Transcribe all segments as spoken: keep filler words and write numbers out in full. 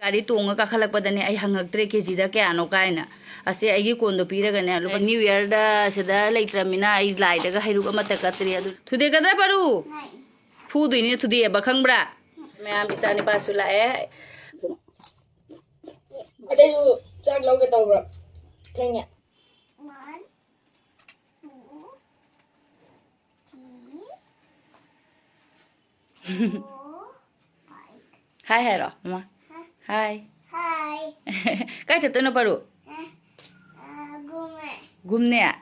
ꯒꯥꯔꯤ ꯇꯣꯡꯉ ꯀꯥꯈꯠꯂꯛꯄꯗꯅꯦ ꯑꯩ ꯍꯪꯉꯛꯇ꯭ꯔꯦ ꯀꯦꯖꯤꯗ ꯀꯌꯥꯅꯣ ꯀꯥꯏꯅ꯫ ꯑꯁꯤ ꯑꯩꯒꯤ ꯀꯣꯟꯗꯣ ꯄꯤꯔꯒꯅꯦ, ꯂꯨꯄꯥ ꯅ꯭ꯌꯨ ꯌꯔꯗ ꯁꯤꯗ ꯂꯩꯇ꯭ꯔꯃꯤꯅ ꯑꯩ ꯂꯥꯏꯗꯒ ꯍꯩꯔꯨꯛ ꯑꯃꯠꯇ ꯀꯠꯇ꯭ꯔꯤ꯫ ꯑꯗꯨ ꯊꯨꯗꯦꯛꯀꯗ꯭ꯔꯥ ꯄꯔꯨ? ꯐꯨꯗꯣꯏꯅꯦ ꯊꯨꯗꯦꯛꯑꯕ, ꯈꯪꯕ꯭ꯔꯥ? ꯃꯌꯥꯝ ꯏꯆꯥ ꯅꯤꯄꯥꯁꯨ ꯂꯥꯛꯑꯦ꯫ ꯑꯇꯩꯁꯨ ꯆꯥꯛ ꯂꯧꯒꯦ ꯇꯧꯕ꯭ꯔꯥ? ꯊꯦꯡꯉꯦ꯫ ꯍꯥꯏ ꯍꯥꯏꯔꯣ, ꯃꯃꯥ꯫ ꯍꯥꯏ꯫ ꯍꯥꯏ꯫ ꯀꯥꯏ ꯆꯠꯇꯣꯏꯅꯣ ꯄꯔꯨ? ꯒꯨꯝꯅꯦ꯫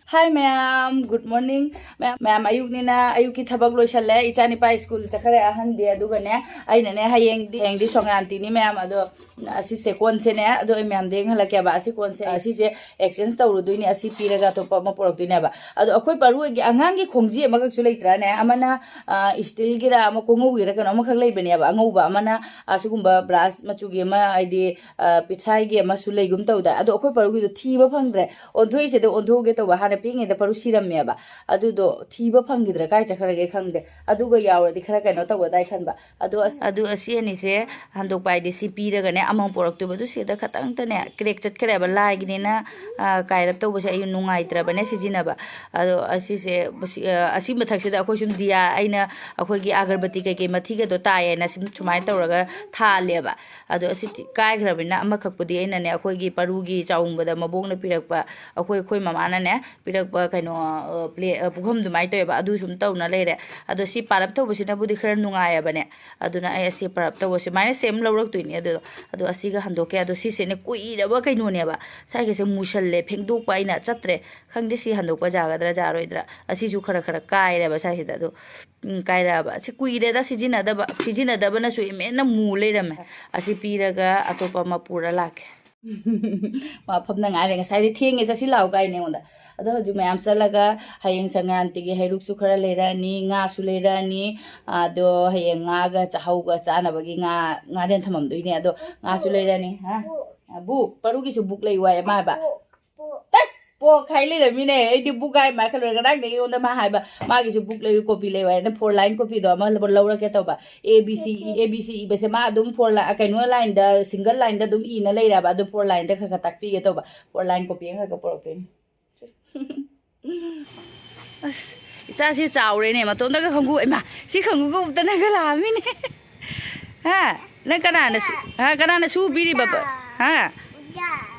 ꯍꯥꯏ ꯃꯌꯥꯝ, ꯒꯨꯗ ꯃꯣꯔꯅꯤꯡ꯫ ꯃꯌꯥꯝ, ꯃꯌꯥꯝ ꯑꯌꯨꯛꯅꯤꯅ ꯑꯌꯨꯛꯀꯤ ꯊꯕꯛ ꯂꯣꯏꯁꯜꯂꯦ꯫ ꯏꯆꯥꯅꯤꯄꯥ ꯁ꯭ꯀꯨꯜ ꯆꯠꯈ꯭ꯔꯦ ꯑꯍꯟꯗꯤ꯫ ꯑꯗꯨꯒꯅꯦ ꯑꯩꯅꯅꯦ ꯍꯌꯦꯡꯗꯤ, ꯍꯌꯦꯡꯗꯤ ꯁꯪꯀ꯭ꯔꯥꯟꯇꯤꯅꯤ ꯃꯌꯥꯝ꯫ ꯑꯗꯣ ꯑꯁꯤꯁꯦ ꯀꯣꯟꯁꯦꯅꯦ, ꯑꯗꯣ ꯑꯩ ꯃꯌꯥꯝꯗ ꯌꯦꯡꯍꯜꯂꯛꯀꯦꯕ꯫ ꯑꯁꯤ ꯀꯣꯟꯁꯦ, ꯑꯁꯤꯁꯦ exchange ꯇꯧꯔꯨꯗꯣꯏꯅꯦ꯫ ꯑꯁꯤ ꯄꯤꯔꯒ ꯑꯇꯣꯞꯄ ꯑꯃ ꯄꯨꯔꯛꯇꯣꯏꯅꯦꯕ꯫ ꯑꯗꯣ ꯑꯩꯈꯣꯏ ꯄꯔꯨ ꯍꯣꯏꯒꯤ ꯑꯉꯥꯡꯒꯤ ꯈꯣꯡꯖꯤ ꯑꯃꯈꯛꯁꯨ ꯂꯩꯇ꯭ꯔꯥꯅꯦ? ꯑꯃꯅ, ꯑ, ꯏꯁꯇꯤꯜꯒꯤꯔ ꯑꯃ ꯀꯣꯡꯉꯧꯒꯤꯔ ꯀꯩꯅꯣ ꯑꯃꯈꯛ ꯂꯩꯕꯅꯦꯕ, ꯑꯉꯧꯕ ꯑꯃꯅ꯫ ꯑꯁꯤꯒꯨꯝꯕ ꯕ꯭ꯔꯥꯁ ꯃꯆꯨꯒꯤ ꯑꯃ, ꯍꯥꯏꯗꯤ, ꯑ, ꯄꯤꯊ꯭ꯔꯥꯏꯒꯤ ꯑꯃꯁꯨ ꯂꯩꯒꯨꯝ ꯇꯧꯗꯥꯏ? ꯑꯗꯣ ꯑꯩꯈꯣꯏ ꯄꯔꯨꯒꯤꯗꯣ ꯊꯤꯕ ꯐꯪꯗ꯭ꯔꯦ꯫ ꯑꯣꯟꯊꯣꯛꯏꯁꯦ ꯑꯗꯣ ꯑꯣꯟꯊꯣꯛꯑꯒꯦ ꯇꯧꯕ, ꯍꯥꯟꯅ ꯄꯤꯛꯏꯉꯩꯗ ꯄꯔꯨ ꯁꯤꯔꯝꯃꯦꯕ꯫ ꯑꯗꯨꯗꯣ ꯊꯤꯕ ꯐꯪꯈꯤꯗ꯭ꯔꯦ, ꯀꯥꯏ ꯆꯠꯈ꯭ꯔꯒꯦ ꯈꯪꯗꯦ꯫ ꯑꯗꯨꯒ ꯌꯥꯎꯔꯗꯤ ꯈꯔ ꯀꯩꯅꯣ ꯇꯧꯒꯗꯥꯏ ꯈꯟꯕ꯫ ꯑꯗꯣ ꯑꯁ-, ꯑꯗꯨ ꯑꯁꯤ ꯑꯅꯤꯁꯦ ꯍꯟꯗꯣꯛꯄ ꯍꯥꯏꯗꯤ ꯁꯤ ꯄꯤꯔꯒꯅꯦ ꯑꯃꯃꯨꯛ ꯄꯣꯔꯛꯇꯣꯏꯕ꯫ ꯑꯗꯨ ꯁꯤꯗ ꯈꯇꯪꯇꯅꯦ crack ꯆꯠꯈ꯭ꯔꯦꯕ, ꯂꯥꯏꯒꯤꯅꯤꯅ, ꯑ, ꯀꯥꯏꯔꯞ ꯇꯧꯕꯁꯦ ꯑꯩ ꯅꯨꯡꯉꯥꯏꯇ꯭ꯔꯕꯅꯦ ꯁꯤꯖꯤꯟꯅꯕ꯫ ꯑꯗꯣ ꯑꯁꯤꯁꯦ, ꯑꯁꯤ, ꯑ, ꯑꯁꯤ ꯃꯊꯛꯁꯤꯗ ꯑꯩꯈꯣꯏ ꯁꯨꯝ ꯗꯤꯌꯥ, ꯑꯩꯅ ꯑꯩꯈꯣꯏꯒꯤ ꯑꯒꯔꯕꯇꯤ ꯀꯩꯀꯩ ꯃꯊꯤꯒꯗꯣ ꯇꯥꯏꯌꯦꯅ ꯁꯨꯝ ꯁꯨꯃꯥꯏꯅ ꯇꯧꯔꯒ ꯊꯥꯜꯂꯦꯕ꯫ ꯑꯗꯣ ꯑꯁꯤ ꯀꯥꯏꯈ꯭ꯔꯕꯅꯤꯅ ꯑꯃꯈꯛꯄꯨꯗꯤ ꯑꯩꯅꯅꯦ ꯑꯩꯈꯣꯏꯒꯤ ꯄꯔꯨꯒꯤ ꯆꯥꯎꯝꯕꯗ ꯃꯕꯣꯛꯅ ꯄꯤꯔꯛꯄ, ꯑꯩꯈꯣꯏ, ꯑꯩꯈꯣꯏ ꯃꯃꯥꯅꯅꯦ ꯄꯤꯔꯛꯄ ꯀꯩꯅꯣ, ꯑ, ꯄ꯭ꯂꯦ-, ꯑ, ꯄꯨꯈꯝ ꯑꯗꯨꯃꯥꯏꯅ ꯇꯧꯋꯦꯕ꯫ ꯑꯗꯨ ꯁꯨꯝ ꯇꯧꯅ ꯂꯩꯔꯦ꯫ ꯑꯗꯣ ꯁꯤ ꯄꯥꯔꯞ ꯇꯧꯕꯁꯤꯅꯕꯨꯗꯤ ꯈꯔ ꯅꯨꯡꯉꯥꯏꯑꯕꯅꯦ꯫ ꯑꯗꯨꯅ ꯑꯩ ꯑꯁꯤ ꯄꯥꯔꯞ ꯇꯧꯕ ꯁꯨꯃꯥꯏꯅ ꯁꯦꯝ ꯂꯧꯔꯛꯇꯣꯏꯅꯦ꯫ ꯑꯗꯨꯗꯣ, ꯑꯗꯣ ꯑꯁꯤꯒ ꯍꯟꯗꯣꯛꯀꯦ꯫ ꯑꯗꯣ ꯁꯤꯁꯦꯅꯦ ꯀꯨꯏꯔꯕ ꯀꯩꯅꯣꯅꯦꯕ꯫ ꯁ꯭ꯋꯥꯏꯒꯁꯦ ꯃꯨꯁꯜꯂꯦ, ꯐꯦꯡꯗꯣꯛꯄ ꯑꯩꯅ ꯆꯠꯇ꯭ꯔꯦ꯫ ꯈꯪꯗꯦ ꯁꯤ ꯍꯟꯗꯣꯛꯄ ꯌꯥꯒꯗ꯭ꯔꯥ ꯌꯥꯔꯣꯏꯗ꯭ꯔꯥ꯫ ꯑꯁꯤꯁꯨ ꯈꯔ ꯈꯔ ꯀꯥꯏꯔꯦꯕ ꯁ꯭ꯋꯥꯏꯁꯤꯗ꯫ ꯑꯗꯣ, ꯎꯝ, ꯀꯥꯏꯔꯛꯑꯕ꯫ ꯁꯤ ꯀꯨꯏꯔꯦꯗ ꯁꯤꯖꯤꯟꯅꯗꯕ꯫ ꯁꯤꯖꯤꯟꯅꯗꯕꯅꯁꯨ ꯏꯃꯦꯟꯅ ꯃꯨ ꯂꯩꯔꯝꯃꯦ꯫ ꯑꯁꯤ ꯄꯤꯔꯒ ꯑꯇꯣꯞꯄ ꯑꯃ ꯄꯨꯔ ꯂꯥꯛꯀꯦ꯫ ꯃꯥ ꯐꯝꯅ ꯉꯥꯏꯔꯦ꯫ ꯉꯁꯥꯏꯗꯤ ꯊꯦꯡꯉꯦ, ꯆꯠꯁꯤ ꯂꯥꯛꯑꯣ ꯀꯥꯏꯅꯦ ꯑꯩꯉꯣꯟꯗ꯫ ꯑꯗꯣ ꯍꯧꯖꯤꯛ ꯃꯌꯥꯝ ꯆꯠꯂꯒ ꯍꯌꯦꯡ ꯁꯪꯀ꯭ꯔꯥꯟꯇꯤꯒꯤ ꯍꯩꯔꯨꯛꯁꯨ ꯈꯔ ꯂꯩꯔꯛꯑꯅꯤ, ꯉꯥꯁꯨ ꯂꯩꯔꯛꯑꯅꯤ꯫ ꯑꯗꯣ ꯍꯌꯦꯡ ꯉꯥꯒ ꯆꯥꯍꯧꯒ ꯆꯥꯅꯕꯒꯤ ꯉꯥ, ꯉꯥꯔꯦꯟ ꯊꯝꯃꯝꯗꯣꯏꯅꯦ꯫ ꯑꯗꯣ ꯉꯥꯁꯨ ꯂꯩꯔꯛꯑꯅꯤ꯫ ꯍꯥ? ꯕꯨ, ꯄꯔꯨꯒꯤꯁꯨ ꯕꯨꯛ ꯂꯩꯌꯨ ꯍꯥꯏ ꯃꯥ ꯍꯥꯏꯕ꯫ ꯇꯠ! ꯀꯣꯛ ꯍꯥꯏ ꯂꯩꯔꯝꯃꯤꯅꯦ꯫ ꯑꯩꯗꯤ ꯕꯨꯛ ꯍꯥꯏ ꯃꯥ ꯈꯜꯂꯨꯔꯦ꯫ ꯉꯔꯥꯡꯗꯒꯤ ꯑꯩꯉꯣꯟꯗ ꯃꯥ ꯍꯥꯏꯕ, ꯃꯥꯒꯤꯁꯨ ꯕꯨꯛ ꯂꯩꯔꯨ, ꯀꯣꯄꯤ ꯂꯩꯌꯨ ꯍꯥꯏꯅ, ꯐꯣꯔ ꯂꯥꯏꯟ ꯀꯣꯄꯤꯗꯣ ꯑꯃ ꯂꯧꯔꯛꯀꯦ ꯇꯧꯕ꯫ ꯑꯦ ꯕꯤ ꯁꯤ ꯏ, ꯑꯦ ꯕꯤ ꯁꯤ ꯏꯕꯁꯦ ꯃꯥ ꯑꯗꯨꯝ ꯐꯣꯔ ꯂꯥꯏꯟ, ꯀꯩꯅꯣ ꯂꯥꯏꯟꯗ, ꯁꯤꯡꯒꯜ ꯂꯥꯏꯟꯗ ꯑꯗꯨꯝ ꯏꯅ ꯂꯩꯔꯕ꯫ ꯑꯗꯨ ꯐꯣꯔ ꯂꯥꯏꯟꯗ ꯈꯔ ꯈꯔ ꯇꯥꯛꯄꯤꯒꯦ ꯇꯧꯕ꯫ ꯐꯣꯔ ꯂꯥꯏꯟ ꯀꯣꯄꯤ ꯑꯃ ꯈꯔ ꯈꯔ ꯄꯨꯔꯛꯇꯣꯏꯅꯤ꯫ ꯑꯁ, ꯏꯆꯥꯁꯤ ꯆꯥꯎꯔꯦꯅꯦ, ꯃꯇꯣꯝꯇꯒ ꯈꯣꯡꯒꯨ-, ꯏꯃꯥ, ꯁꯤ ꯈꯣꯡꯒꯨ ꯎꯞꯇꯅꯒ ꯂꯥꯛꯑꯝꯃꯤꯅꯦ꯫ ꯍꯥ? ꯅꯪ ꯀꯅꯥꯅ ꯁꯨ-, ꯍꯥ? ꯀꯅꯥꯅ ꯁꯨ ꯄꯤꯔꯤꯕ? ꯍꯥ?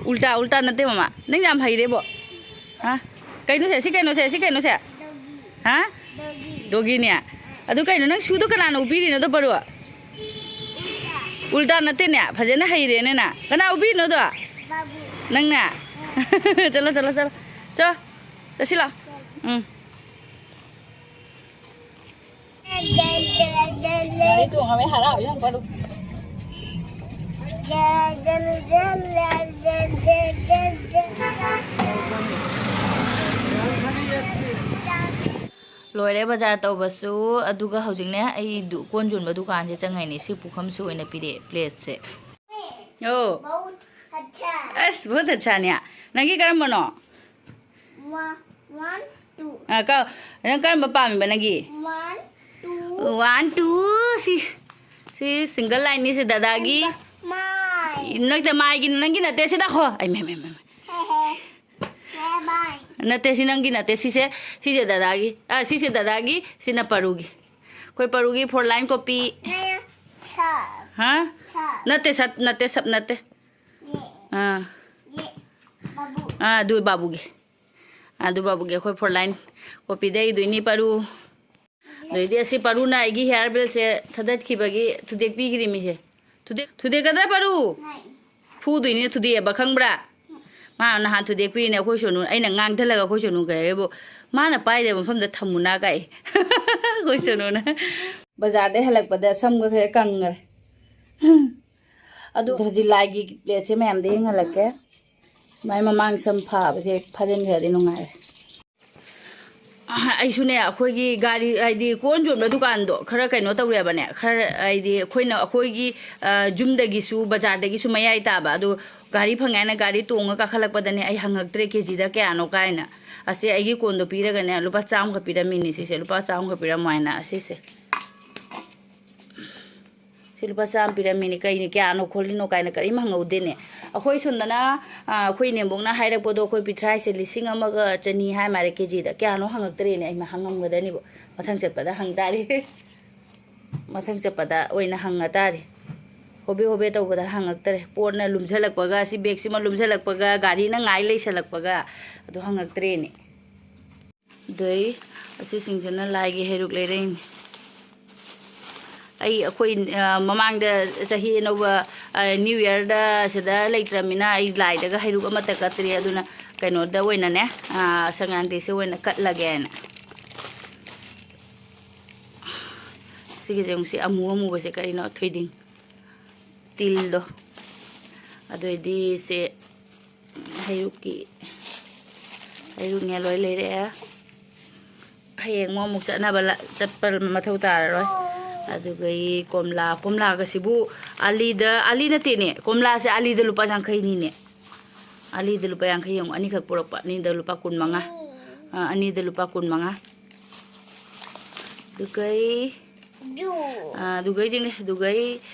ꯎꯜꯇꯥ, ꯎꯜꯇꯥ ꯅꯠꯇꯦ, ꯃꯃꯥ꯫ ꯅꯪ ꯌꯥꯝ ꯍꯩꯔꯦꯕꯣ꯫ ꯍꯥ? ꯀꯩꯅꯣꯁꯦ, ꯁꯤ ꯀꯩꯅꯣꯁꯦ, ꯁꯤ ꯀꯩꯅꯣꯁꯦ? ꯍꯥ? ꯗꯣꯒꯤꯅꯦ? ꯑꯗꯨ ꯀꯩꯅꯣ, ꯅꯪ ꯁꯨꯗꯣ ꯀꯅꯥꯅ ꯎꯞꯄꯤꯔꯤꯅꯣꯗꯣ, ꯄꯔꯨ? ꯎꯜꯇꯥ ꯅꯠꯇꯦꯅꯦ, ꯐꯖꯅ ꯍꯩꯔꯦꯅꯦ ꯅꯪ꯫ ꯀꯅꯥ ꯎꯞꯄꯤꯔꯤꯅꯣꯗꯣ? ꯅꯪꯅ? ꯆꯠꯂꯣ, ꯆꯠꯂꯣ, ꯆꯠꯂꯣ꯫ ꯆꯣ, ꯆꯠꯁꯤꯜꯂꯣ꯫ ꯎꯝ꯫ ꯒꯥꯔꯤ ꯇꯣꯡꯉꯝꯃꯦ, ꯍꯔꯥꯎ ꯌꯥꯝ ꯀꯜꯂꯨ꯫ ꯂꯣꯏꯔꯦ ꯕꯖꯥꯔ ꯇꯧꯕꯁꯨ꯫ ꯑꯗꯨꯒ ꯍꯧꯖꯤꯛꯅꯦ, ꯑꯩ ꯗꯨ-, ꯀꯣꯟ ꯌꯣꯟꯕ ꯗꯨꯀꯥꯟꯁꯦ ꯆꯪꯉꯛꯏꯅꯦ꯫ ꯁꯤ ꯄꯨꯈꯝꯁꯨ ꯑꯣꯏꯅ ꯄꯤꯔꯛꯑꯦ, ꯄ꯭ꯂꯦꯠꯁꯦ꯫ ꯑꯣ꯫ बहुत अच्छा। ꯑꯁ, बहुत अच्छाꯅꯦ꯫ ꯅꯪꯒꯤ ꯀꯔꯝꯕꯅꯣ? ꯋꯥ-, ꯋꯥꯟ, ꯇꯨ꯫ ꯑ, ꯀ-, ꯅꯪ ꯀꯔꯝꯕ ꯄꯥꯝꯃꯤꯕ ꯅꯪꯒꯤ? One, two. ꯋꯥꯟ, ꯇꯨ, ꯁꯤ, ꯁꯤ ꯁꯤꯡꯒꯜ ꯂꯥꯏꯟꯅꯤ, ꯁꯤ ꯗꯗꯥꯒꯤ꯫ ꯃꯥꯏ꯫ ꯅꯠꯇꯦ, ꯃꯥꯏꯒꯤ, ꯅꯪꯒꯤ ꯅꯠꯇꯦ, ꯁꯤ ꯗꯥꯈꯣ꯫ ꯑꯩ, ꯃꯩ, ꯃꯩ, ꯃꯩ, ꯃꯩ꯫ ꯍꯦ, ꯍꯦ꯫ ꯍꯦ, ꯃꯥꯏ꯫ ꯅꯠꯇꯦ, ꯁꯤ ꯅꯪꯒꯤ ꯅꯠꯇꯦ, ꯁꯤꯁꯦ, ꯁꯤꯁꯦ ꯗꯗꯥꯒꯤ꯫ ꯑ, ꯁꯤꯁꯦ ꯗꯗꯥꯒꯤ, ꯁꯤꯅ ꯄꯔꯨꯒꯤ꯫ ꯑꯩꯈꯣꯏ ꯄꯔꯨꯒꯤ ꯐꯣꯔ ꯂꯥꯏꯟ ꯀꯣꯄꯤ꯫ ꯅꯦ, ꯁꯥ꯫ ꯍꯥ? ꯁꯥ꯫ ꯅꯠꯇꯦ, ꯁꯠ ꯅꯠꯇꯦ, ꯁꯞ ꯅꯠꯇꯦ꯫ ꯌꯦ꯫ ꯑꯥ꯫ ꯌꯦ꯫ ꯕꯥꯕꯨ꯫ ꯑꯥ, ꯑꯗꯨ ꯕꯥꯕꯨꯒꯤ꯫ ꯑꯗꯨ ꯕꯥꯕꯨꯒꯤ ꯑꯩꯈꯣꯏ ꯐꯣꯔ ꯂꯥꯏꯟ ꯀꯣꯄꯤꯗ ꯏꯗꯣꯏꯅꯤ, ꯄꯔꯨ꯫ ꯑꯗꯩꯗꯤ ꯑꯁꯤ ꯄꯔꯨꯅ ꯑꯩꯒꯤ ꯍꯤꯌꯥꯔ ꯕꯦꯜꯁꯦ ꯊꯗꯠꯈꯤꯕꯒꯤ ꯊꯨꯗꯦꯛꯄꯤꯈ꯭ꯔꯤꯃꯤꯁꯦ꯫ ꯊꯨꯗꯦꯛ-, ꯊꯨꯗꯦꯛꯀꯗ꯭ꯔꯥ, ꯄꯔꯨ? ꯅꯥꯏ꯫ ꯐꯨꯗꯣꯏꯅꯤ, ꯊꯨꯗꯦꯛꯑꯕ, ꯈꯪꯕ꯭ꯔꯥ? ꯃꯥ ꯅꯍꯥꯟ ꯊꯨꯗꯦꯛꯄꯤꯔꯤꯅꯦ ꯑꯩꯈꯣꯏ ꯁꯣꯅꯨ꯫ ꯑꯩꯅ ꯉꯥꯡꯊꯠꯂꯒ ꯑꯩꯈꯣꯏ ꯁꯣꯅꯨ ꯀꯩ ꯍꯥꯏꯕꯨ, "ꯃꯥꯅ ꯄꯥꯏꯗꯕ ꯃꯐꯝꯗ ꯊꯝꯃꯨꯅ" ꯀꯥꯏ꯫ ꯑꯩꯈꯣꯏ ꯁꯣꯅꯨꯅ꯫ ꯕꯖꯥꯔꯗꯩ ꯍꯜꯂꯛꯄꯗ ꯁꯝꯒ ꯈꯔ ꯀꯪꯉꯔꯦ꯫ ꯑꯗꯨ ꯍꯧꯖꯤꯛ ꯂꯥꯏꯒꯤ ꯄ꯭ꯂꯦꯠꯁꯦ ꯃꯌꯥꯝꯗ ꯌꯦꯡꯍꯜꯂꯛꯀꯦ꯫ ꯃꯥꯏ ꯃꯃꯥꯡ ꯁꯝ ꯐꯥꯕꯁꯦ ꯐꯥꯖꯤꯟꯈ꯭ꯔꯗꯤ ꯅꯨꯡꯉꯥꯏꯔꯦ꯫ ꯑꯩꯁꯨꯅꯦ, ꯑꯩꯈꯣꯏꯒꯤ ꯒꯥꯔꯤ, ꯍꯥꯏꯗꯤ ꯀꯣꯟ ꯌꯣꯟꯕ ꯗꯨꯀꯥꯟꯗꯣ ꯈꯔ ꯀꯩꯅꯣ ꯇꯧꯔꯦꯕꯅꯦ, ꯈꯔ, ꯍꯥꯏꯗꯤ ꯑꯩꯈꯣꯏꯅ, ꯑꯩꯈꯣꯏꯒꯤ, ꯑ, ꯌꯨꯝꯗꯒꯤꯁꯨ ꯕꯖꯥꯔꯗꯒꯤꯁꯨ ꯃꯌꯥꯏ ꯇꯥꯕ, ꯑꯗꯨ ꯒꯥꯔꯤ ꯐꯪꯉꯦ ꯍꯥꯏꯅ ꯒꯥꯔꯤ ꯇꯣꯡꯉ ꯀꯥꯈꯠꯂꯛꯄꯗꯅꯦ ꯑꯩ ꯍꯪꯉꯛꯇ꯭ꯔꯦ ꯀꯦ ꯖꯤꯗ ꯀꯌꯥꯅꯣ ꯀꯥꯏꯅ꯫ ꯑꯁꯤ ꯑꯩꯒꯤ ꯀꯣꯟꯗꯣ ꯄꯤꯔꯒꯅꯦ ꯂꯨꯄꯥ ꯆꯥꯝꯃꯒ ꯄꯤꯔꯝꯃꯤꯅꯤ ꯁꯤꯁꯦ, ꯂꯨꯄꯥ ꯆꯥꯝꯃꯒ ꯄꯤꯔꯝꯃꯣ ꯍꯥꯏꯅ꯫ ꯑꯁꯤꯁꯦ, ꯁꯤ ꯂꯨꯄꯥ ꯆꯥꯝꯃ ꯄꯤꯔꯝꯃꯤꯅꯤ, ꯀꯩꯅꯤ, ꯀꯌꯥꯅꯣ ꯈꯣꯠꯂꯤꯅꯣ ꯀꯥꯏꯅ ꯀꯔꯤꯝ ꯍꯪꯍꯧꯗꯦꯅꯦ꯫ ꯑꯩꯈꯣꯏ ꯁꯣꯝꯗꯅ, ꯑ, ꯑꯩꯈꯣꯏ ꯏꯅꯦꯝꯕꯣꯛꯅ ꯍꯥꯏꯔꯛꯄꯗꯣ ꯑꯩꯈꯣꯏ ꯄꯤꯊ꯭ꯔꯥꯏꯁꯦ ꯂꯤꯁꯤꯡ ꯑꯃꯒ ꯆꯅꯤ ꯍꯥꯏ ꯃꯥꯜꯂꯦ ꯀꯦ ꯖꯤꯗ꯫ ꯀꯌꯥꯅꯣ ꯍꯪꯉꯛꯇ꯭ꯔꯦꯅꯦ, ꯑꯩꯃ ꯍꯪꯉꯝꯒꯗꯅꯤꯕꯣ꯫ ꯃꯊꯪ ꯆꯠꯄꯗ ꯍꯪ ꯇꯥꯔꯦ꯫ ꯃꯊꯪ ꯆꯠꯄꯗ ꯑꯣꯏꯅ ꯍꯪꯉ ꯇꯥꯔꯦ꯫ ꯍꯣꯕꯦ ꯍꯣꯕꯦ ꯇꯧꯕꯗ ꯍꯪꯉꯛꯇꯔꯦ꯫ ꯄꯣꯠꯅ ꯂꯨꯝꯁꯜꯂꯛꯄꯒ, ꯁꯤ ꯕꯦꯒꯁꯤꯃ ꯂꯨꯝꯁꯜꯂꯛꯄꯒ, ꯒꯥꯔꯤꯅ ꯉꯥꯏ ꯂꯩꯁꯜꯂꯛꯄꯒ ꯑꯗꯨ ꯍꯪꯉꯛꯇ꯭ꯔꯦꯅꯦ꯫ ꯑꯗꯩ ꯑꯁꯤꯁꯤꯡꯁꯤꯅ ꯂꯥꯏꯒꯤ ꯍꯩꯔꯨꯛ ꯂꯩꯔꯛꯏꯅꯤ꯫ ꯑꯩ, ꯑꯩꯈꯣꯏ, ꯑ, ꯃꯃꯥꯡꯗ ꯆꯍꯤ ꯑꯅꯧꯕ, ꯑ, New Yearꯗ ꯁꯤꯗ ꯂꯩꯇ꯭ꯔꯃꯤꯅ ꯑꯩ ꯂꯥꯏꯗꯒ ꯍꯩꯔꯨꯛ ꯑꯃꯠꯇ ꯀꯠꯇ꯭ꯔꯤ꯫ ꯑꯗꯨꯅ ꯀꯩꯅꯣꯗ ꯑꯣꯏꯅꯅꯦ, ꯑ, ꯁꯪꯀ꯭ꯔꯥꯟꯇꯤꯁꯦ ꯑꯣꯏꯅ ꯀꯠꯂꯒꯦꯅ꯫ ꯁꯤꯒꯤꯁꯦ ꯑꯃꯨꯛ, ꯁꯤ ꯑꯃꯨ ꯑꯃꯨꯕꯁꯦ ꯀꯔꯤꯅꯣ? ꯊꯣꯏꯗꯤꯡ꯫ ꯇꯤꯜꯗꯣ꯫ ꯑꯗꯨꯑꯣꯏꯗꯤ ꯁꯦ ꯍꯩꯔꯨꯛꯀꯤ, ꯍꯩꯔꯨꯛꯅꯦ ꯂꯣꯏ ꯂꯩꯔꯛꯑꯦ꯫ ꯍꯌꯦꯡ ꯑꯃꯨꯛ, ꯑꯃꯨꯛ ꯆꯠꯅꯕ ꯂ-, ꯆꯠꯄ ꯃꯊꯧ ꯇꯥꯔꯔꯣꯏ꯫ ꯑꯗꯨꯒ ꯀꯣꯝꯂꯥ, ꯀꯣꯝꯂꯥꯒꯁꯤꯕꯨ ꯑꯂꯤꯗ, ꯑꯂꯤ ꯅꯠꯇꯦꯅꯦ, ꯀꯣꯝꯂꯥꯁꯦ ꯑꯂꯤꯗ ꯂꯨꯄꯥ ꯌꯥꯡꯈꯩꯅꯤꯅꯦ꯫ ꯑꯂꯤꯗ ꯂꯨꯄꯥ ꯌꯥꯡꯈꯩ ꯌꯦꯡꯉꯨ, ꯑꯅꯤꯈꯛ ꯄꯨꯔꯛꯄ, ꯑꯅꯤꯗ ꯂꯨꯄꯥ ꯀꯨꯟ ꯃꯉꯥ꯫ ꯑ, ꯑꯅꯤꯗ ꯂꯨꯄꯥ ꯀꯨꯟ ꯃꯉꯥ꯫ ꯑꯗꯨꯒꯩ, ꯑ, ꯑꯗꯨꯒꯩꯁꯤꯡꯅꯦ, ꯑꯗꯨꯒꯩ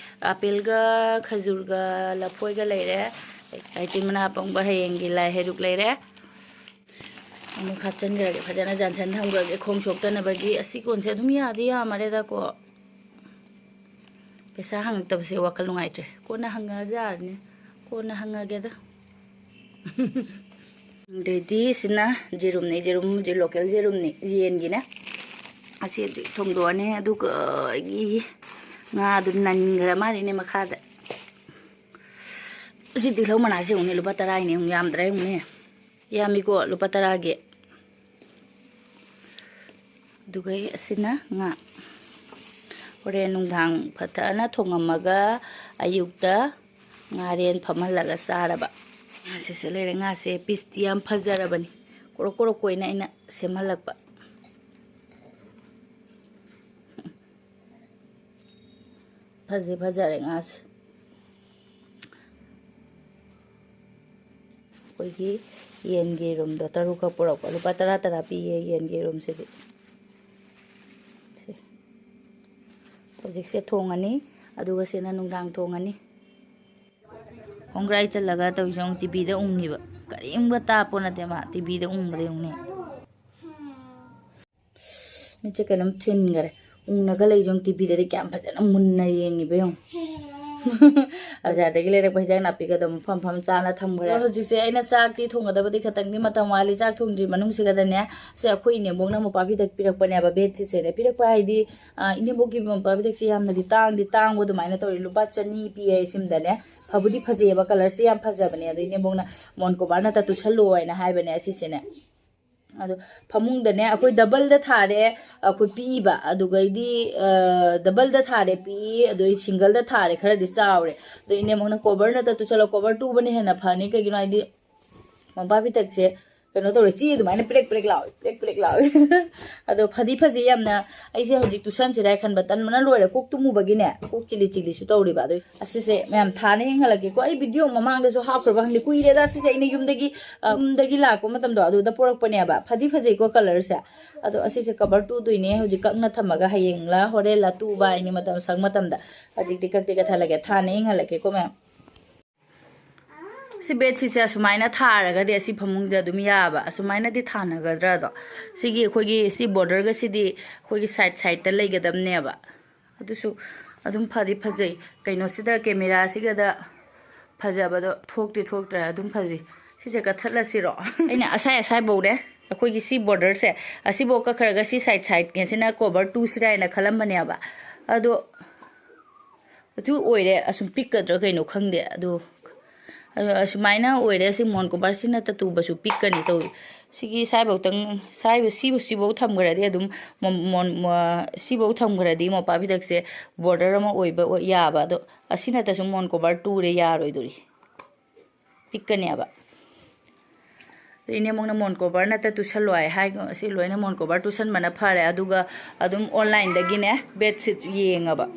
ꯑꯥꯄꯦꯜꯒ ꯈꯖꯨꯔꯒ ꯂꯐꯣꯏꯒ ꯂꯩꯔꯦ꯫ ꯂꯩꯇꯤꯟ ꯃꯅꯥ ꯑꯄꯪꯕ ꯍꯌꯦꯡꯒꯤ ꯂꯥꯏ ꯍꯩꯔꯨꯛ ꯂꯩꯔꯦ꯫ ꯑꯃꯨꯛ ꯍꯥꯞꯆꯤꯟꯈ꯭ꯔꯒꯦ, ꯐꯖꯅ ꯌꯥꯟꯁꯟ ꯊꯝꯈ꯭ꯔꯒꯦ, ꯈꯣꯡ ꯁꯣꯛꯇꯅꯕꯒꯤ꯫ ꯑꯁꯤ ꯀꯣꯟꯁꯦ ꯑꯗꯨꯝ ꯌꯥꯗꯤ ꯌꯥꯝꯃꯔꯦꯗꯀꯣ꯫ ꯄꯩꯁꯥ ꯍꯪꯉꯛꯇꯕꯁꯦ ꯋꯥꯈꯜ ꯅꯨꯡꯉꯥꯏꯇ꯭ꯔꯦ꯫ ꯀꯣꯟꯅ ꯍꯪꯉꯛꯑꯁꯨ ꯌꯥꯔꯅꯤ꯫ ꯀꯣꯟꯅ ꯍꯪꯉꯒꯦꯗ꯫ ꯑꯗꯩꯗꯤ ꯁꯤꯅ ꯌꯦꯔꯨꯝꯅꯦ, ꯌꯦꯔꯨꯝ ꯍꯧꯖꯤꯛ local ꯌꯦꯔꯨꯝꯅꯤ, ꯌꯦꯟꯒꯤꯅꯦ꯫ ꯑꯁꯤ ꯍꯧꯖꯤꯛ ꯊꯣꯡꯗꯣꯛꯑꯅꯤ꯫ ꯑꯗꯨꯒ ꯑꯩꯒꯤ ꯉꯥꯗꯨ ꯅꯟꯈ꯭ꯔ ꯃꯥꯜꯂꯤꯅꯦ ꯃꯈꯥꯗ꯫ ꯑꯁꯤ ꯇꯤꯜꯍꯧ ꯃꯅꯥꯁꯤ ꯌꯦꯡꯉꯨꯅꯦ, ꯂꯨꯄꯥ ꯇꯔꯥꯒꯤꯅꯦ, ꯌꯥꯝ ꯌꯥꯝꯗ꯭ꯔꯥ ꯌꯦꯡꯉꯨꯅꯦ꯫ ꯌꯥꯝꯃꯤꯀꯣ, ꯂꯨꯄꯥ ꯇꯔꯥꯒꯤ꯫ ꯑꯗꯨꯒ ꯑꯁꯤꯅ ꯉꯥ꯫ ꯍꯣꯔꯦꯟ ꯅꯨꯡꯗꯥꯡ ꯐꯠꯇꯅ ꯊꯣꯡꯉꯝꯃꯒ ꯑꯌꯨꯛꯇ ꯉꯥꯔꯦꯟ ꯐꯝꯍꯜꯂꯒ ꯆꯥꯔꯕ꯫ ꯉꯥꯁꯤꯁꯨ ꯂꯩꯔꯦ꯫ ꯉꯥꯁꯦ pieceꯇꯤ ꯌꯥꯝ ꯐꯖꯔꯕꯅꯤ꯫ ꯀꯣꯔꯣꯛ ꯀꯣꯔꯣꯛ ꯀꯣꯏꯅ ꯑꯩꯅ ꯁꯦꯝꯍꯜꯂꯛꯄ꯫ ꯐꯖꯩ, ꯐꯖꯔꯦ ꯉꯥꯁꯦ꯫ ꯑꯩꯈꯣꯏꯒꯤ ꯌꯦꯟꯒꯤ ꯌꯦꯔꯨꯝꯗꯣ ꯇꯔꯨꯛꯈꯛ ꯄꯨꯔꯛꯄ, ꯂꯨꯄꯥ ꯇꯔꯥ ꯇꯔꯥ ꯄꯤꯌꯦ ꯌꯦꯟꯒꯤ ꯌꯦꯔꯨꯝꯁꯤꯗꯤ꯫ ꯁꯦ꯫ ꯍꯧꯖꯤꯛꯁꯦ ꯊꯣꯡꯉꯅꯤ, ꯑꯗꯨꯒ ꯁꯤꯅ ꯅꯨꯡꯗꯥꯡ ꯊꯣꯡꯉꯅꯤ꯫ ꯈꯣꯡꯒ꯭ꯔꯥꯏ ꯆꯜꯂꯒ ꯇꯧꯔꯤꯁꯦ ꯌꯦꯡꯉꯨ, ꯇꯤꯚꯤꯗ ꯎꯪꯉꯤꯕ꯫ ꯀꯔꯤꯝꯒ ꯇꯥꯄꯣ ꯅꯠꯇꯦ ꯃꯥ, ꯇꯤꯚꯤꯗ ꯎꯪꯕꯗ ꯌꯦꯡꯉꯨꯅꯦ꯫ ꯃꯤꯠꯁꯦ ꯀꯩꯅꯣꯝ ꯊꯤꯟꯈꯔꯦ꯫ ꯎꯪꯅꯒ ꯂꯩꯁꯦ ꯌꯦꯡꯉꯨ, ꯇꯤꯚꯤꯗꯗꯤ ꯀꯌꯥꯝ ꯐꯖꯅ ꯃꯨꯟꯅ ꯌꯦꯡꯉꯤꯕ ꯌꯦꯡꯉꯨ꯫ ꯕꯖꯥꯔꯗꯒꯤ ꯂꯩꯔꯛꯄ ꯍꯤꯟꯖꯥꯡ ꯅꯥꯄꯤꯒꯗꯣ ꯃꯐꯝ ꯃꯐꯝ ꯆꯥꯅ ꯊꯝꯈ꯭ꯔꯦ꯫ ꯑꯗꯣ ꯍꯧꯖꯤꯛꯁꯦ ꯑꯩꯅ ꯆꯥꯛꯇꯤ ꯊꯣꯡꯒꯗꯕꯗꯤ ꯈꯇꯪꯗꯤ ꯃꯇꯝ ꯋꯥꯠꯂꯤ꯫ ꯆꯥꯛ ꯊꯣꯡꯗ꯭ꯔꯤ ꯃꯅꯨꯡꯁꯤꯒꯗꯅꯦ, ꯁꯦ ꯑꯩꯈꯣꯏ ꯏꯅꯦꯝꯕꯣꯛꯅ ꯃꯣꯝꯄꯥꯛ ꯐꯤꯗꯛ ꯄꯤꯔꯛꯄꯅꯦꯕ, ꯕꯦꯗꯁꯤꯠꯁꯦ꯫ ꯄꯤꯔꯛꯄ ꯍꯥꯏꯗꯤ, ꯑ, ꯏꯅꯦꯝꯕꯣꯛꯀꯤ ꯃꯣꯝꯄꯥꯛ ꯐꯤꯗꯛꯁꯦ ꯌꯥꯝꯅꯗꯤ ꯇꯥꯡꯗꯤ ꯇꯥꯡꯕ ꯑꯗꯨꯃꯥꯏꯅ ꯇꯧꯔꯤ꯫ ꯂꯨꯄꯥ ꯆꯅꯤ ꯄꯤꯌꯦ ꯁꯤꯝꯗꯅꯦ꯫ ꯐꯕꯨꯗꯤ ꯐꯖꯩꯌꯦꯕ, ꯀꯂꯔꯁꯦ ꯌꯥꯝ ꯐꯖꯕꯅꯦ꯫ ꯑꯗꯣ ꯏꯅꯦꯝꯕꯣꯛꯅ ꯃꯣꯟ ꯀꯣꯕꯔ ꯅꯠꯇ ꯇꯨꯁꯜꯂꯣ ꯍꯥꯏꯅ ꯍꯥꯏꯕꯅꯦ ꯑꯁꯤꯁꯦꯅꯦ꯫ ꯑꯗꯣ ꯐꯃꯨꯡꯗꯅꯦ ꯑꯩꯈꯣꯏ ꯗꯕꯜꯗ ꯊꯥꯔꯦ, ꯑꯩꯈꯣꯏ ꯄꯤꯛꯏꯕ, ꯑꯗꯨꯒꯩꯗꯤ, ꯑ, ꯗꯕꯜꯗ ꯊꯥꯔꯦ ꯄꯤꯛꯏ, ꯑꯗꯣ ꯑꯩ ꯁꯤꯡꯒꯜꯗ ꯊꯥꯔꯦ, ꯈꯔꯗꯤ ꯆꯥꯎꯔꯦ꯫ ꯑꯗꯣ ꯏꯅꯦꯝꯕꯣꯛꯅ ꯀꯣꯕꯔ ꯅꯠꯇ ꯇꯨꯁꯜꯂꯣ, ꯀꯣꯕꯔ ꯇꯨꯕꯅ ꯍꯦꯟꯅ ꯐꯅꯤ, ꯀꯩꯒꯤꯅꯣ ꯍꯥꯏꯗꯤ ꯃꯣꯝꯄꯥꯛ ꯐꯤꯗꯛꯁꯦ ꯀꯩꯅꯣ ꯇꯧꯔꯦ, ꯆꯦ ꯑꯗꯨꯃꯥꯏꯅ ꯄ꯭ꯔꯦꯛ ꯄ꯭ꯔꯦꯛ ꯂꯥꯎꯏ, ꯄ꯭ꯔꯦꯛ ꯄ꯭ꯔꯦꯛ ꯂꯥꯎꯏ꯫ ꯑꯗꯣ ꯐꯗꯤ ꯐꯖꯩ ꯌꯥꯝꯅ꯫ ꯑꯩꯁꯦ ꯍꯧꯖꯤꯛ ꯇꯨꯁꯟꯁꯤꯔꯥ ꯈꯟꯕ, ꯇꯟꯕꯅ ꯂꯣꯏꯔꯦ, ꯀꯣꯛ ꯇꯨꯝꯃꯨꯕꯒꯤꯅꯦ, ꯀꯣꯛ ꯆꯤꯂꯤ ꯆꯤꯂꯤꯁꯨ ꯇꯧꯔꯤꯕ꯫ ꯑꯗꯨ ꯑꯁꯤꯁꯦ ꯃꯌꯥꯝ ꯊꯥꯅ ꯌꯦꯡꯍꯜꯂꯛꯀꯦꯀꯣ꯫ ꯑꯩ ꯚꯤꯗꯤꯑꯣ ꯃꯃꯥꯡꯗꯁꯨ ꯍꯥꯞꯈ꯭ꯔꯕ ꯈꯪꯗꯦ, ꯀꯨꯏꯔꯦꯗ꯫ ꯑꯁꯤꯁꯦ ꯑꯩꯅ ꯌꯨꯝꯗꯒꯤ, ꯑ, ꯌꯨꯝꯗꯒꯤ ꯂꯥꯛꯄ ꯃꯇꯝꯗꯣ ꯑꯗꯨꯗ ꯄꯣꯔꯛꯄꯅꯦꯕ꯫ ꯐꯗꯤ ꯐꯖꯩꯀꯣ ꯀꯂꯔꯁꯦ꯫ ꯑꯗꯣ ꯑꯁꯤꯁꯦ ꯀꯕꯔ ꯇꯨꯗꯣꯏꯅꯦ ꯍꯧꯖꯤꯛ ꯀꯛꯅ ꯊꯝꯃꯒ, ꯍꯌꯦꯡꯂ ꯍꯣꯔꯦꯟꯂ ꯇꯨꯕ ꯍꯥꯏꯅꯤ ꯃꯇꯝ ꯁꯪ ꯃꯇꯝꯗ꯫ ꯍꯧꯖꯤꯛꯇꯤ ꯀꯛꯇꯤ ꯀꯛꯊꯠꯂꯒꯦ, ꯊꯥꯅ ꯌꯦꯡꯍꯜꯂꯛꯀꯦꯀꯣ ꯃꯌꯥꯝ꯫ ꯁꯤ ꯕꯦꯗꯁꯤꯠꯁꯦ ꯑꯁꯨꯃꯥꯏꯅ ꯊꯥꯔꯒꯗꯤ ꯑꯁꯤ ꯐꯃꯨꯡꯗ ꯑꯗꯨꯝ ꯌꯥꯕ꯫ ꯑꯁꯨꯃꯥꯏꯅꯗꯤ ꯊꯥꯅꯒꯗ꯭ꯔꯥ ꯑꯗꯣ? ꯁꯤꯒꯤ ꯑꯩꯈꯣꯏꯒꯤ ꯁꯤ ꯕꯣꯔꯗꯔꯒꯁꯤꯗꯤ ꯑꯩꯈꯣꯏꯒꯤ ꯁꯥꯏꯠ ꯁꯥꯏꯠꯇ ꯂꯩꯒꯗꯕꯅꯦꯕ꯫ ꯑꯗꯨꯁꯨ ꯑꯗꯨꯝ ꯐꯗꯤ ꯐꯖꯩ꯫ ꯀꯩꯅꯣꯁꯤꯗ, ꯀꯦꯃꯦꯔꯥꯁꯤꯒꯗ ꯐꯖꯕꯗꯣ ꯊꯣꯛꯇꯤ ꯊꯣꯛꯇ꯭ꯔꯦ, ꯑꯗꯨꯝ ꯐꯖꯩ꯫ ꯁꯤꯁꯦ ꯀꯛꯊꯠꯂꯁꯤꯔꯣ? ꯑꯩꯅ ꯑꯁꯥꯏ ꯑꯁꯥꯏꯐꯧꯅꯦ, ꯑꯩꯈꯣꯏꯒꯤ ꯁꯤ ꯕꯣꯔꯗꯔꯁꯦ, ꯑꯁꯤꯐꯧ ꯀꯛꯈ꯭ꯔꯒ ꯁꯤ ꯁꯥꯏꯠ ꯁꯥꯏꯠꯀꯤꯁꯤꯅ ꯀꯣꯕꯔ ꯇꯨꯁꯤꯔꯥ ꯍꯥꯏꯅ ꯈꯜꯂꯝꯕꯅꯦꯕ꯫ ꯑꯗꯣ ꯑꯗꯨ ꯑꯣꯏꯔꯦ꯫ ꯑꯁꯨꯝ ꯄꯤꯛꯀꯗ꯭ꯔꯥ ꯀꯩꯅꯣ ꯈꯪꯗꯦ꯫ ꯑꯗꯣ, ꯑꯗꯣ ꯑꯁꯨꯃꯥꯏꯅ ꯑꯣꯏꯔꯦ꯫ ꯁꯤ ꯃꯣꯟ ꯀꯣꯕꯔꯁꯤꯅ ꯇꯠꯇꯨꯕꯁꯨ ꯄꯤꯛꯀꯅꯤ ꯇꯧꯔꯤ꯫ ꯁꯤꯒꯤ ꯁꯥꯏꯐꯧꯇꯪ, ꯁꯥꯏꯕ-, ꯁꯤꯕꯨ-, ꯁꯤꯐꯧ ꯊꯝꯈ꯭ꯔꯗꯤ ꯑꯗꯨꯝ ꯃꯣꯟ-, ꯃꯣꯟ-, ꯃꯣ-, ꯁꯤꯐꯧ ꯊꯝꯈ꯭ꯔꯗꯤ ꯃꯣꯝꯄꯥꯛ ꯐꯤꯗꯛꯁꯦ ꯕꯣꯔꯗꯔ ꯑꯃ ꯑꯣꯏꯕ ꯑꯣꯏ-, ꯌꯥꯕ꯫ ꯑꯗꯣ ꯑꯁꯤ ꯅꯠꯇꯁꯨ ꯃꯣꯟ ꯀꯣꯕꯔ ꯇꯨꯔꯦ ꯌꯥꯔꯣꯏꯗꯣꯔꯤ꯫ ꯄꯤꯛꯀꯅꯦꯕ꯫ ꯑꯗꯨ ꯏꯅꯦꯃꯨꯡꯅ ꯃꯣꯟ ꯀꯣꯕꯔ ꯅꯠꯇ ꯇꯨꯁꯜꯂꯣ ꯍꯥꯏ, ꯍꯥꯏ꯫ ꯑꯁꯤ ꯂꯣꯏꯅ ꯃꯣꯟ ꯀꯣꯕꯔ ꯇꯨꯁꯟꯕꯅ ꯐꯔꯦ꯫ ꯑꯗꯨꯒ ꯑꯗꯨꯝ ꯑꯣꯟꯂꯥꯏꯟꯗꯒꯤꯅꯦ ꯕꯦꯗꯁꯤꯠ ꯌꯦꯡꯉꯕ꯫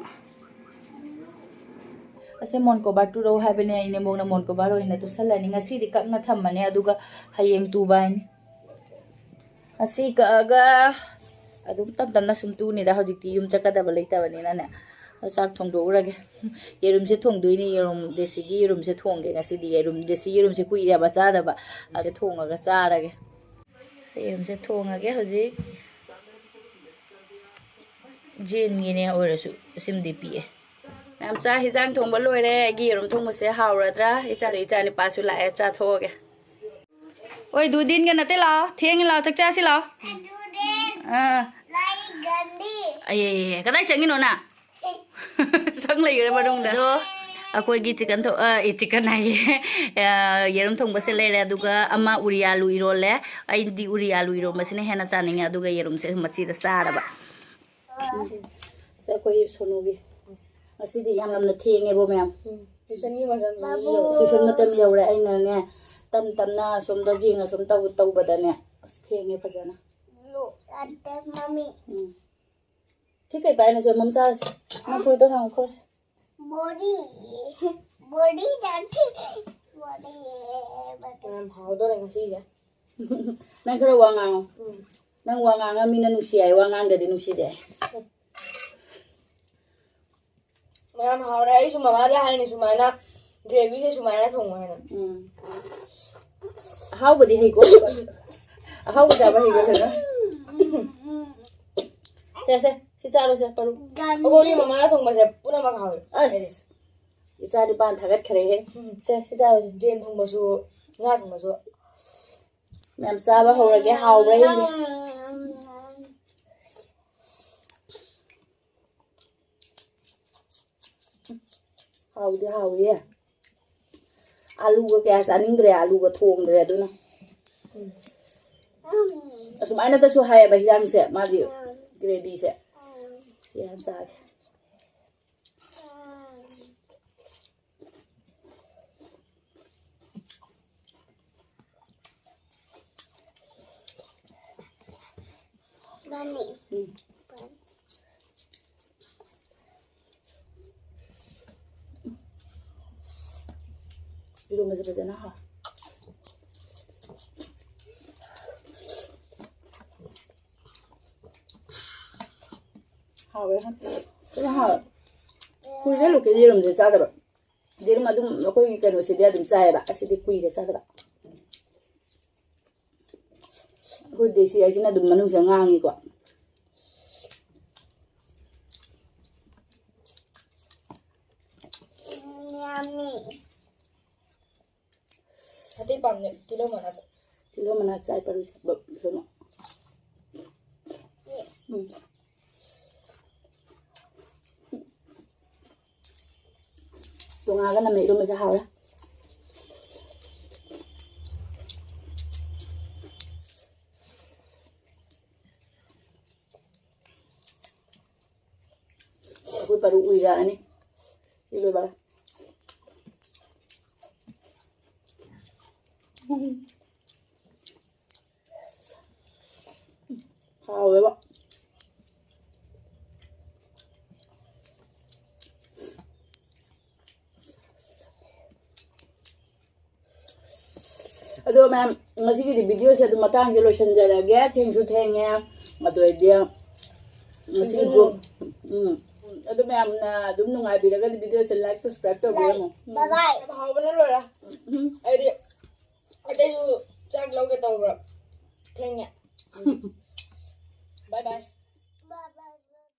ꯁꯦ ꯃꯣꯟ ꯀꯣꯕꯔ ꯇꯨꯔꯧ ꯍꯥꯏꯕꯅꯦ, ꯑꯩꯅꯦ ꯃꯣꯛꯅ ꯃꯣꯟ ꯀꯣꯕꯔ ꯑꯣꯏꯅ ꯇꯨꯁꯜꯂꯅꯤ꯫ ꯉꯁꯤꯗꯤ ꯀꯛꯅ ꯊꯝꯃꯅꯤ, ꯑꯗꯨꯒ ꯍꯌꯦꯡ ꯇꯨꯕ ꯍꯥꯏꯅꯤ꯫ ꯉꯁꯤ ꯀꯛꯑꯒ ꯑꯗꯨꯝ ꯇꯞ ꯇꯞꯅ ꯁꯨꯝ ꯇꯨꯅꯤꯗ, ꯍꯧꯖꯤꯛꯇꯤ ꯌꯨꯝ ꯆꯠꯀꯗꯕ ꯂꯩꯇꯕꯅꯤꯅꯅꯦ꯫ ꯑꯗꯣ ꯆꯥꯛ ꯊꯣꯡꯗꯣꯛꯎꯔꯒꯦ꯫ ꯌꯦꯔꯨꯝꯁꯦ ꯊꯣꯡꯗꯣꯏꯅꯤ, ꯌꯦꯔꯨꯝ, ꯗꯦꯁꯤꯒꯤ ꯌꯦꯔꯨꯝꯁꯦ ꯊꯣꯡꯒꯦ ꯉꯁꯤꯗꯤ꯫ ꯌꯦꯔꯨꯝ, ꯗꯦꯁꯤ ꯌꯦꯔꯨꯝꯁꯦ ꯀꯨꯏꯔꯦꯕ ꯆꯥꯗꯕ, ꯑꯁꯦ ꯊꯣꯡꯉꯒ ꯆꯥꯔꯒꯦ꯫ ꯁꯦ ꯌꯦꯔꯨꯝꯁꯦ ꯊꯣꯡꯉꯒꯦ ꯍꯧꯖꯤꯛ꯫ ꯖꯦꯟꯒꯤꯅꯦ ꯑꯣꯏꯔꯁꯨ ꯁꯤꯃꯗꯤ ꯄꯤꯛꯑꯦ꯫ ꯃꯌꯥꯝ ꯆꯥꯛ ꯍꯤꯟꯖꯥꯡ ꯊꯣꯡꯕ ꯂꯣꯏꯔꯦ꯫ ꯑꯩꯒꯤ ꯌꯦꯔꯨꯝ ꯊꯣꯡꯕꯁꯦ ꯍꯥꯎꯔꯗ꯭ꯔꯥ? ꯏꯆꯥꯗꯣ, ꯏꯆꯥ ꯅꯨꯄꯥꯁꯨ ꯂꯥꯛꯑꯦ, ꯆꯥꯊꯣꯛꯑꯒꯦ꯫ ꯑꯣꯏ, ꯗꯨꯗꯤꯟꯒ ꯅꯠꯇꯦ, ꯂꯥꯛꯑꯣ꯫ ꯊꯦꯡꯉꯦ, ꯂꯥꯛꯑꯣ, ꯆꯥꯛ ꯆꯥꯁꯤ ꯂꯥꯛꯑꯣ꯫ ꯑꯥ꯫ ꯑꯩ, ꯑꯩ, ꯑꯩ, ꯀꯗꯥꯏ ꯆꯪꯉꯤꯅꯣ ꯅꯪ? ꯆꯪ ꯂꯩꯈ꯭ꯔꯦ ꯃꯅꯨꯡꯗ꯫ ꯑꯗꯣ ꯑꯩꯈꯣꯏꯒꯤ ꯆꯤꯀꯟ ꯊꯣ-, ꯑ, ꯑꯦ, ꯆꯤꯀꯟ ꯍꯥꯏꯌꯦ꯫ ꯑ, ꯌꯦꯔꯨꯝ ꯊꯣꯡꯕꯁꯦ ꯂꯩꯔꯦ, ꯑꯗꯨꯒ ꯑꯃ ꯎꯔꯤ ꯑꯥꯂꯨ ꯏꯔꯣꯜꯂꯦ꯫ ꯑꯩꯗꯤ ꯎꯔꯤ ꯑꯥꯂꯨ ꯏꯔꯣꯝꯕꯁꯤꯅ ꯍꯦꯟꯅ ꯆꯥꯅꯤꯡꯉꯦ, ꯑꯗꯨꯒ ꯌꯦꯔꯨꯝꯁꯦ ꯃꯆꯤꯗ ꯆꯥꯔꯕ꯫ ꯁꯦ ꯑꯩꯈꯣꯏ ꯁꯣꯅꯨꯒꯤ꯫ ꯉꯁꯤꯗꯤ ꯌꯥꯝ ꯌꯥꯝꯅ ꯊꯦꯡꯉꯦꯕꯣ ꯃꯌꯥꯝ꯫ ꯎꯝ, tuition ꯒꯤ ꯃꯇꯝꯁꯨ ꯌꯧꯔꯦ꯫ Tuition ꯃꯇꯝ ꯌꯧꯔꯦ꯫ ꯑꯩꯅꯅꯦ ꯇꯞ ꯇꯞꯅ ꯑꯁꯣꯝꯗ ꯌꯦꯡ ꯑꯁꯣꯝ ꯇꯧ-, ꯇꯧꯕꯗꯅꯦ ꯑꯁ ꯊꯦꯡꯉꯦ ꯐꯖꯅ꯫ Look at the mommy. ꯎꯝ꯫ ꯁꯤ ꯀꯩ ꯄꯥꯏꯅꯣ ꯁꯦ? ꯃꯝ ꯆꯥꯔꯁꯤ꯫ ꯅꯪ ꯐꯨꯔꯤꯠꯇꯣ ꯊꯥꯡꯉꯣ ꯈꯣꯠꯁꯤ꯫ Body. Body ꯆꯥꯁꯤ꯫ Body, body. ꯌꯥꯝ ꯍꯥꯎꯗꯣꯔꯦ ꯉꯁꯤꯁꯦ꯫ ꯅꯪ ꯈꯔ ꯋꯥ ꯉꯥꯡꯉꯣ꯫ ꯎꯝ꯫ ꯅꯪ ꯋꯥ ꯉꯥꯡꯉ ꯃꯤꯅ ꯅꯨꯡꯁꯤ ꯍꯥꯏ, ꯋꯥ ꯉꯥꯡꯗꯗꯤ ꯅꯨꯡꯁꯤꯗꯦ꯫ ꯃꯌꯥꯝ ꯍꯥꯎꯔꯦ꯫ ꯑꯩꯁꯨ ꯃꯃꯥꯗ ꯍꯥꯏꯅꯤ ꯁꯨꯃꯥꯏꯅ, gravy ꯁꯦ ꯁꯨꯃꯥꯏꯅ ꯊꯣꯡꯉꯣ ꯍꯥꯏꯅ꯫ ꯎꯝ꯫ ꯑꯍꯥꯎꯕꯗꯤ ꯍꯩꯀꯣ꯫ ꯑꯍꯥꯎꯕ ꯆꯥꯕ ꯍꯩꯀꯣ ꯐꯖꯅ꯫ ꯁꯦ, ꯁꯦ, ꯁꯤ ꯆꯥꯔꯣ ꯁꯦ, ꯄꯔꯨ꯫ ꯑꯩꯈꯣꯏꯒꯤ ꯃꯃꯥꯅ ꯊꯣꯡꯕꯁꯦ ꯄꯨꯝꯅꯃꯛ ꯍꯥꯎꯋꯦ꯫ ꯑꯁ, ꯏꯆꯥ ꯅꯤꯄꯥꯟ ꯊꯥꯒꯠꯈ꯭ꯔꯦꯍꯦ꯫ ꯎꯝ꯫ ꯁꯦ, ꯁꯤ ꯆꯥꯔꯣ ꯁꯦ꯫ ꯌꯦꯟ ꯊꯣꯡꯕꯁꯨ, ꯉꯥ ꯊꯣꯡꯕꯁꯨ꯫ ꯃꯌꯥꯝ ꯆꯥꯕ ꯍꯧꯔꯒꯦ, ꯍꯥꯎꯕ꯭ꯔꯥ ꯌꯦꯡꯒꯦ꯫ ꯍꯥꯎꯗꯤ ꯍꯥꯎꯏꯌꯦ꯫ ꯑꯂꯨꯒ ꯀꯌꯥ ꯆꯥꯅꯤꯡꯗ꯭ꯔꯦ, ꯑꯂꯨꯒ ꯊꯣꯡꯗ꯭ꯔꯦ ꯑꯗꯨꯅ꯫ ꯑꯁꯨꯃꯥꯏꯅꯗꯁꯨ ꯍꯥꯏꯌꯦꯕ ꯍꯤꯟꯖꯥꯡꯁꯦ, ꯃꯥꯒꯤ gravy ꯁꯦ꯫ ꯁꯤ ꯍꯥꯟꯅ ꯆꯥꯒꯦ꯫ ꯃꯥꯅꯤ꯫ ꯎꯝ꯫ ꯏꯔꯣꯝꯕꯁꯦ ꯐꯖꯅ ꯍꯥꯎ-, ꯍꯥꯎꯋꯦ꯫ ꯐꯖꯅ ꯍꯥꯎꯋꯦ꯫ ꯀꯨꯏꯔꯦ ꯂꯣꯀꯦꯜ ꯌꯦꯔꯨꯝꯁꯦ ꯆꯥꯗꯕ꯫ ꯌꯦꯔꯨꯝ ꯑꯗꯨꯝ ꯑꯩꯈꯣꯏꯒꯤ ꯀꯩꯅꯣꯁꯤꯗꯤ ꯑꯗꯨꯝ ꯆꯥꯏꯌꯦꯕ꯫ ꯑꯁꯤꯗꯤ ꯀꯨꯏꯔꯦ ꯆꯥꯗꯕ꯫ ꯑꯩꯈꯣꯏ ꯗꯦꯁꯤ ꯍꯥꯏꯁꯤꯅ ꯑꯗꯨꯝ ꯃꯅꯨꯡꯁꯤꯗ ꯉꯥꯡꯉꯤꯀꯣ꯫ Yummy. ꯑꯇꯩ ꯄꯥꯝꯗꯦ, ꯇꯤꯜꯍꯧ ꯃꯅꯥꯗꯣ꯫ ꯇꯤꯜꯍꯧ ꯃꯅꯥ ꯆꯥꯏ ꯄꯥꯔꯨꯁꯦ꯫ ꯕ-, ꯀꯩꯅꯣ꯫ ꯎꯝ꯫ ꯇꯣꯉꯥꯟꯒ ꯅꯝꯃꯦ, ꯏꯔꯣꯟꯕꯁꯦ ꯍꯥꯎꯔꯦ꯫ ꯑꯩꯈꯣꯏ ꯄꯥꯔꯨ ꯎꯏꯔꯛꯑꯅꯤ꯫ ꯁꯤ ꯂꯣꯏꯕꯒ꯫ ꯍꯥꯎꯋꯦꯕ꯫ ꯑꯗꯣ ꯃꯌꯥꯝ, ꯉꯁꯤꯒꯤꯗꯤ video ꯁꯦ ꯑꯗꯨꯝ ꯃꯇꯥꯡꯁꯦ ꯂꯣꯏꯁꯤꯟꯖꯔꯒꯦ꯫ ꯊꯦꯡꯁꯨ ꯊꯦꯡꯉꯦ꯫ ꯑꯗꯨ ꯑꯣꯏꯗꯤ ꯉꯁꯤꯒꯤ vlog, ꯎꯝ꯫ ꯑꯗꯨ ꯃꯌꯥꯝꯅ ꯑꯗꯨꯝ ꯅꯨꯡꯉꯥꯏꯕꯤꯔꯒꯗꯤ video ꯁꯦ like, subscribe ꯇꯧꯕꯤꯔꯝꯃꯣ꯫ Bye bye. ꯌꯥꯝ ꯍꯥꯎꯕꯅ ꯂꯣꯏꯔꯦ꯫ ꯎꯝ꯫ ꯑꯩꯗꯤ ꯑꯇꯩꯁꯨ ꯆꯥꯛ ꯂꯧꯒꯦ ꯇꯧꯕ꯭ꯔꯥ? ꯊꯦꯡꯉꯦ꯫ Bye bye.